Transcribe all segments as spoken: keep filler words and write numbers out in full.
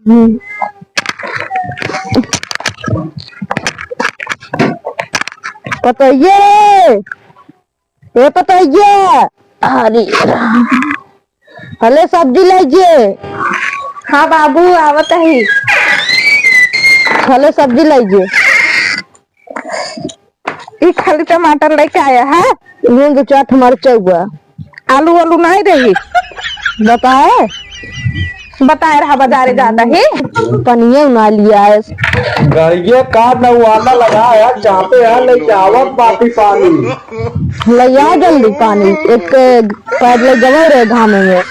हम्म। पतोहिए रे, ए पतोहिए, अरे राम। हले सब्जी लाइजे। हाँ बाबू, आवत ही। हले सब्जी लाइजे। ई खाली टमाटर लेके आया है। इहन दो चार ठो मरचा हुआ। आलू वालू नहीं रही। बताए? बताए रहा बाजारे जाता ही। पनिया ना लिया है। गड़िया का नौआना लगा है, चाहते हैं लेके आवत बाटी पानी। ले आ जल्दी पानी, एक पैर ले गवा रहे घामे में।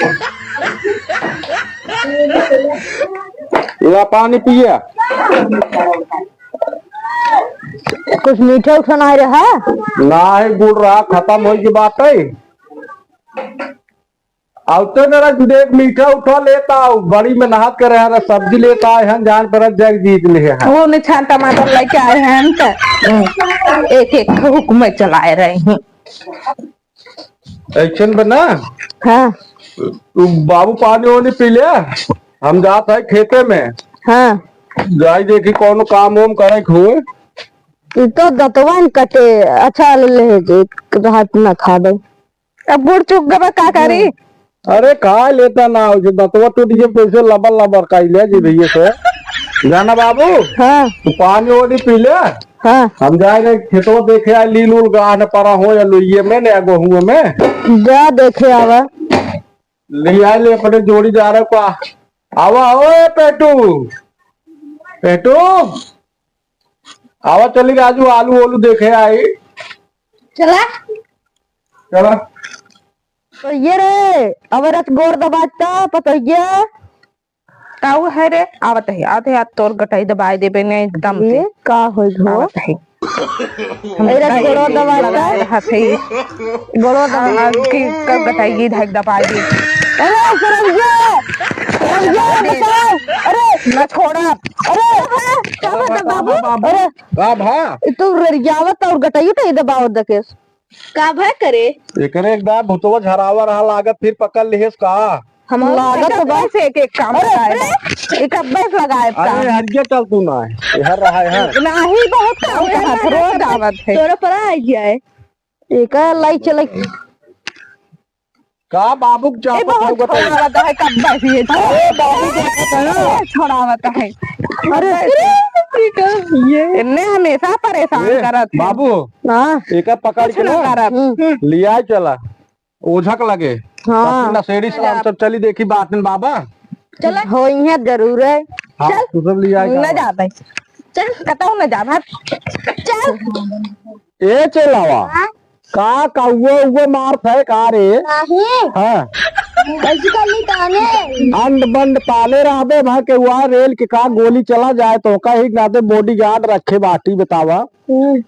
ला पानी पिया। कुछ मीठा उठा ना रहा? ना है, गुड़ रहा, खत्म हो गई बात है। आउते न रख, देख, मीठा उठा लेता हूँ, बड़ी मेहनत करे हैं, सब्जी लेता है, हम जान पर जग जीत ले हैं। वो निछान टमाटर लेके आए हैं हम तो, एक एक हुक्म चलाए रहे हैं। ऐसन बना। हाँ। तू बाबू पानी वानी पी ले, हम जात है खेते में। हाँ। जाई देखी कौनो काम वाम करे के हुए। ई तो दतवन कटे, अच्छा ले ले जे, हाथ ना खा दे। अब बूढ़ चुक गबा, का करी? अरे, खा लेता ना, उसे दतवा टूट के पैसे लबर लबर काई ले जी भैया से। जाना बाबू, हाँ। तू पानी ओनी पी ले। हाँ। हम जाए रहे खेतवा देखे आए, लील उल गाह न परा हो या लोइये में, न या गोहुए में। जा देखे आवा। ले आए ले अपने जोड़ीदार का। आवा, ओए पेटू, पेटू, आवा चली राजू, आलू ओलू देखे आई। चला। चला। तो ये रे, अब रच गोड़ दबाता, पतोहिया। काऊ है रे? आवत है, आते हाथ तोर गटाई दबाए देबे ने एकदम से। ये का होई हो? आवत है। हम ए रच गोड़ो दबाता। रहत है। गोड़ो दबा। आ, आ, की कब गटाई धाक दबाए दे। अरे, सरंगिया! सरंगिया, बचाओ! अरे! ना छोड़ा। अरे! का बात है, बाबू? अरे! का भा? ई तो रेरियावत और गटाई उटाई दबावत देखे। का भा करे? एकरे एक दाँत भुतवा झरावा रहा लागत, फिर पकड़ लिहेस का? हम लागत एक बा। से एक, एक काम अरे, बताए अरे। बा। एक अब्बे से लगाए अरे, काम। हरिया चल तू ना, यहाँ रहा है। नाही, बहुत काम करत, रोज आवत है। तोरा पर आ गया है। एक लाई चले। का बाबू के ए, चापत बहुत होगा तो? छोड़ावत है, कब बस ये अरे, बाबू के चापत है ना? छोड़ावत है। अरे, ये इन्ने हमेशा परेशान ए, करत है। बाबू, हाँ। एका पकड़ कुछ के ना ना करब। हम्म। लिया चला, ओझक लगे। हाँ। ताकि नशेड़ी से हम सब चली देखी बात में बाबा। चला। होई है जरूर है। हाँ, चल। तू सब लिया के न आवा। जाबे। चल, कतहु न जाब। चल। ए चलावा। हाँ? का कौआ उआ मारत है का रे? नहीं। हाँ। ऐसी कर ली ताने। अंड बंड ताले रहबे भा के हुआ रेल के का गोली चला जाए तो का ही नाते bodyguard रखे बाटी बतावा। हम्म।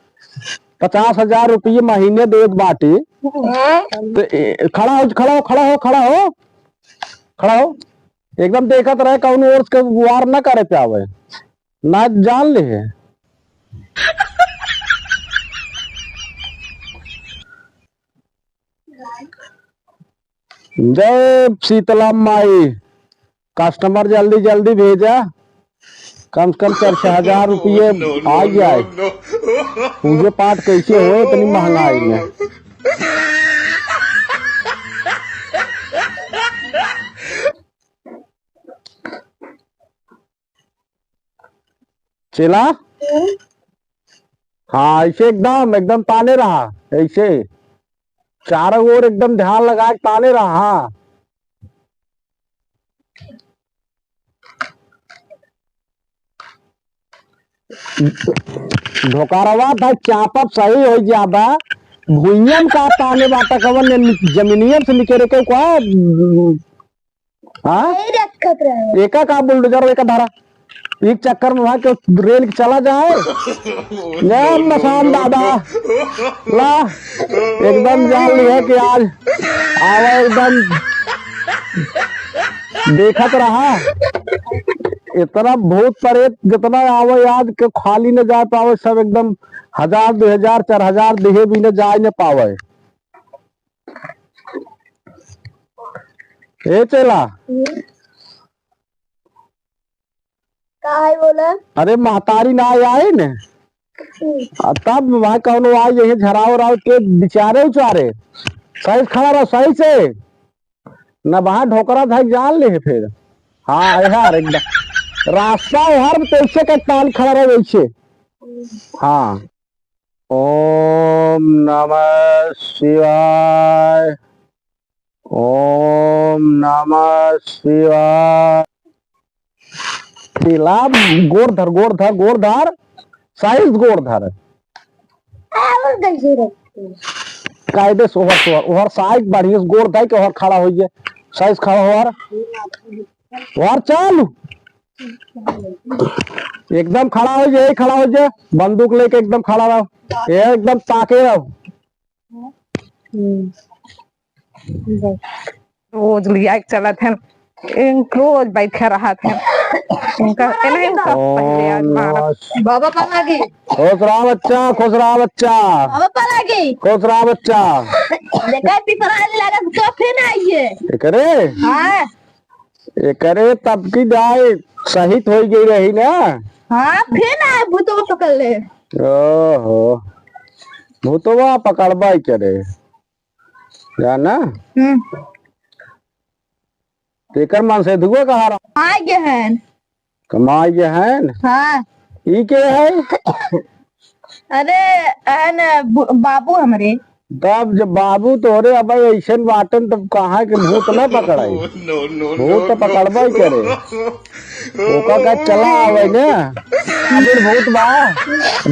पचास हजार रुपये महीने देत बाटी। हाँ। तो ए, खड़ा हो, खड़ा हो, खड़ा हो, खड़ा हो, खड़ा हो। एकदम देखत रहे कौन ओर के वार न करे पे आवे। ना जान ले। जय शीतला माई, customer जल्दी जल्दी भेजा, कम से कम चार छह हजार रुपये आ जाए। पूजे पाठ कैसे हो इतनी महंगाई में? चेला? हम्म। हाँ, ऐसे एकदम, एकदम ताने रहा, ऐसे चारों ओर एकदम ध्यान लगा के ताने रहा। हाँ। ढोकारवा था चापत सही हो जाबा, भुइयम का ताने बाटा कवन ने नि-, जमीनियम से निकले के का हाँ? यही रखत रहे। एका का बुलडोजर एका धरा। एक चक्कर में वहाँ के रेल के चला जाए। ले मसान दादा। ला। एकदम जान लिया कि आज आवा एकदम देखत रहा। इतना भूत प्रेत जितना आवे आज के खाली न जा पावे, सब एकदम हजार, दो हजार, चार हजार दिहे भी न जाए न पावे। ए चेला, का है बोला? अरे महतारी ना आए न, आ तब वहाँ कौनो आई यही झराव राव के बिचारे उचारे। सही से खड़ा रहो, सही से। न वहाँ ढोकरा था जान ले फिर। हाँ यार, एकदम रास्ता है हर, तो ऐसे का ताल खड़ा रहे वैसे। हाँ। ओम नमः शिवाय। ओम नमः शिवाय। तिला, गोड़ धर, गोड़ धर, गोड़ धर, साइज गोड़ धर। कायदे से ओहर, ओहर, ओहर साइज बढ़िया से गोड़ धर के ओहर खड़ा होइ जाए, साइज खड़ा ओहर, ओहर चल, एकदम खड़ा होइ जाए, खड़ा होइ जाए, बंदूक लेके एकदम खड़ा रहो, ये एकदम ताके रहो। हम्म। रोज लिया के चलत हैं, इन रोज बैठे रहत हैं। इनका, इन्हें सब पहले आज ओम मारब। नमः बाबा पलागी। खुश रहा बच्चा, खुश रहा बच्चा। बाबा पलागी। खुश रहा बच्चा। देखा पिपराली लागत तो फिर आइए। एकरे? हाँ। एकरे तब की दाई सहित होइ गई रही ना। हाँ, फिर आए भूतवा पकड़ ले। ओहो, भूतवा पकड़बा ही करे। जाना? हम्म। तेकर मन से धुआ कहा रहा। कमाई गए हैं। कमाई गए हैं? हाँ। ई के है? अरे, है न, बु-, बाबू हमरे। तब जब बाबू तोहरे अब ऐसन बाटन, तब कहाँ के भूत ना पकड़ाई? No, no, no, भूत तो no। पकड़बा ही करे। ओका का चला आवे ने, अबे भूत बा,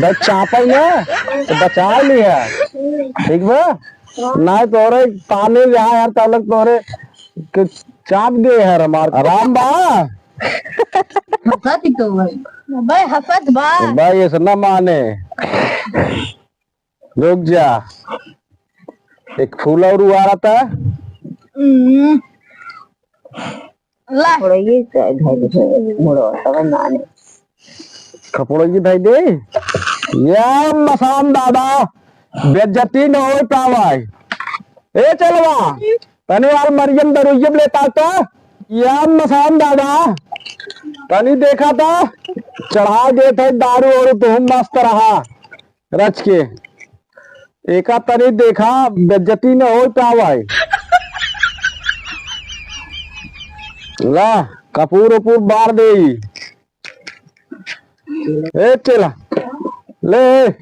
बस चापे ने, तो बचा लिया, ठीक बा? ना तोरे पानी जहाँ यार तलक तोरे के चाप दे यार हमार राम बा। हंसत ही तो भाई। भाई हंसत बा। भाई ऐसा ना माने। रुक जा, एक फूल और उड़ा रहा था। हम्म। ला। खपड़ोई से धई दे, मुड़ो, तब माने। खपड़ोई धई दे। या मसान दादा, बेइज्जती न होई पावाई। ए चलवा, तनी यार मरियम दरुइयम लेता तो। या मसान दादा, तनी देखा था, चढ़ा देत है दारू और तुम मस्त रहा। रच के। एका तनी देखा, बेइज्जती न होई पावाई। ला, कपूर उपूर बार देई। ए, चला। ले, ए।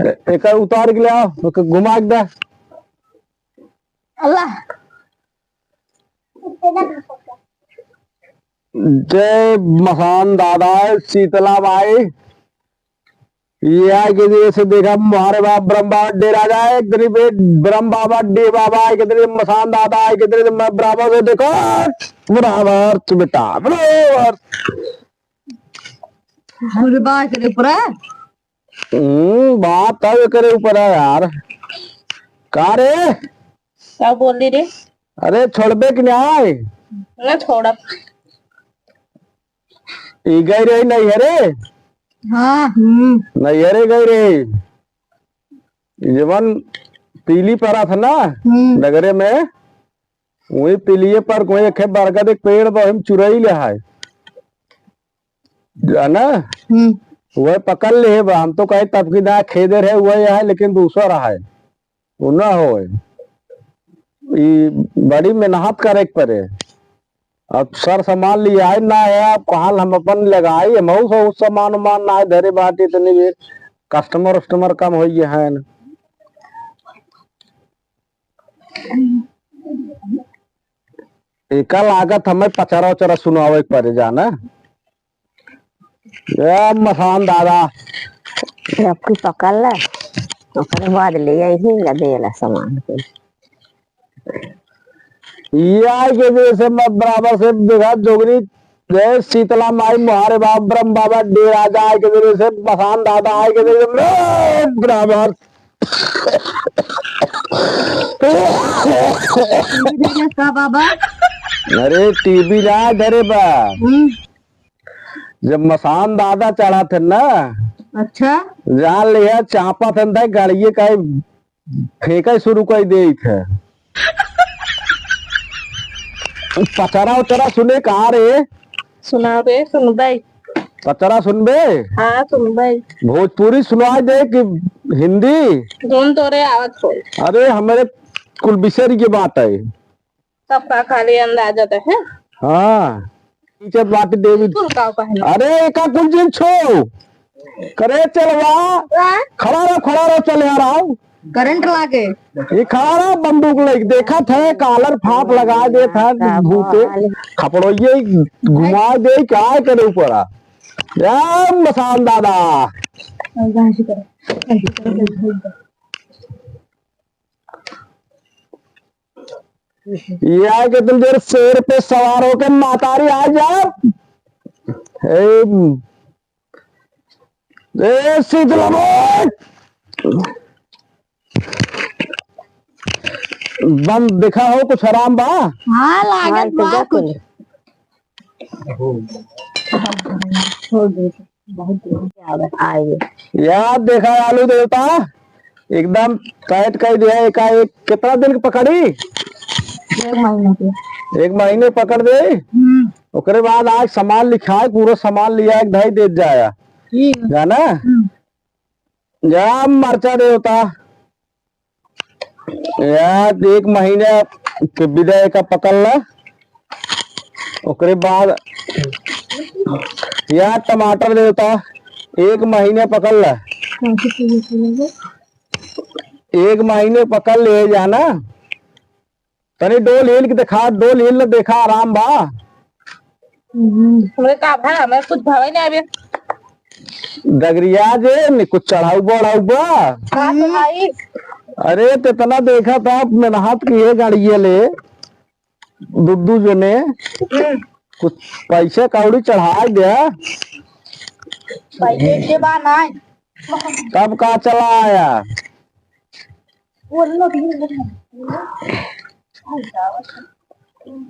ए-, एका उतार के ले आओ, ओके घुमा के दे। अल्लाह। जय मसान दादा, शीतला माई। ये आए के जैसे देखा, म्हारे बाप ब्रह्म बाबा डेरा जाए, एक दिन बे-, ब्रह्म बाबा, डे बाबा आए के दिन, मसान दादा आए के दिन, मैं बराबर से देखो, बराबर से बेटा, बराबर। अरे बाप रे, पूरा। हम्म, बात है, एकरे ऊपर है यार। का रे? का बोल रही रे? अरे, छोड़बे कि नाहीं? ना छोड़ब। ई गई रही नैहरे? हाँ, हम्म। नैहरे गई रही। जवन पीली परा था ना, हम्म। डगरे में, वही पीलिए पर कोई एक बरगद एक पेड़ बा, हम चुरई ले है। जाना? हम्म। वह पकड़ ले बा, हम तो कहे तब की ना खेदे रहे, वह है, लेकिन दूसरा है। उ ना होए। ई बड़ी मेहनत करे के पड़े। अब सर सामान लियाए ना है, अब कहाँ हम अपन लगाई, हमहू से उस सामान उमान ना धरे बाटे, इतनी भी customer उस्टमर कम होइए हैं। एका लागत हमें पचरा उचरा सुनावे के पड़े जाना। ए, मसान दादा। सबकी पकड़ ले, ओकरे बाद ले आई ही ना देला सामान के। ये आए के जैसे मैं बराबर से देखा जोगरी, जय शीतला माई मुहारे बाप ब्रह्म बाबा डेरा जाए के जैसे मसान दादा आए के जैसे मैं बराबर। का बाबा? अरे टीवी ना धरे बा। हम्म। जब मसान दादा चढ़ा थे ना, अच्छा। जान लिया चापा थे ना, गाड़िए का फेंका शुरू कर दे थे। पचरा उचरा सुने कहाँ रे? सुना रे, सुन भाई। पचरा सुनबे? हाँ, सुनबे। भोजपुरी सुनाई दे कि हिंदी? जोन तोरे आवत हो। अरे, हमरे कुल बिसर के बात है। सबका खाली अंदाजा तो है। हाँ, पीछे बात देवी। कुल का कहना? अरे, एका कुल जिन छो। करे चलवा। हाँ? खड़ा रहो, खड़ा रहो, चल यार, आओ। करंट लागे। ये खड़ा रहो, बंदूक लेके देखत है, कालर फाप लगा देत है, भूते। खपड़ोइये घुमा दे, क्या करे ऊपर आ? या मसान दादा। ये आए के तुम देर शेर पे सवार होके मातारी आ जाओ। ए, ए, शीतला बैठ। बंद देखा हो, कुछ आराम बा? हाँ, लागत हाँ, बा तो कुछ। बहुत दूर से आवे। यार, देखा आलू देवता, एकदम टाइट कर दिया। एका एक कितना दिन के पकड़ी? एक महीने के। एक महीने पकड़ दे। हम्म। ओकरे बाद आज सामान लिखाए, पूरा सामान लिया, एक धई देत जाया। ठीक है। जाना? हम्म। जा मरचा देवता। यार, एक महीने के बिदा एका पकड़ ला, ओकरे बाद यार टमाटर देवता एक महीने पकड़ ला, एक महीने पकड़ ले जाना। तनी डोल हिल के देखा, डोल हिल के देखा, आराम बा। हम्म, हमरे का भा, हमें कुछ भावे नहीं अभी। डगरिया जे, नि कुछ चढ़ाऊ बढ़ाऊ बा। का तो भाई? अरे, तेतना देखा था, मेहनत किहे गाड़िए ले, दुद्दू जने, हम्म। कुछ पैसे कौड़ी चढ़ाए दे। पैसे के बा ना। तब का चला आया?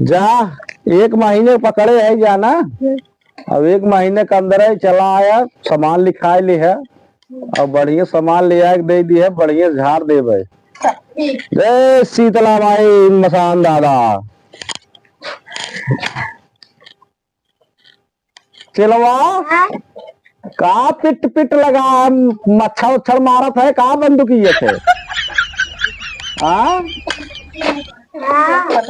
जा, एक महीने पकड़े है जाना, अब एक महीने के अंदर ही चला आया, सामान लिखाए ली है, और बढ़िया सामान ले आके दे दी है, बढ़िया झाड़ देबे। जय शीतला माई, मसान दादा। चेलवा, हाँ? का पिट पिट लगा, मच्छर उच्छर मारत है, का बंदूकियत है? हाँ? हाँ।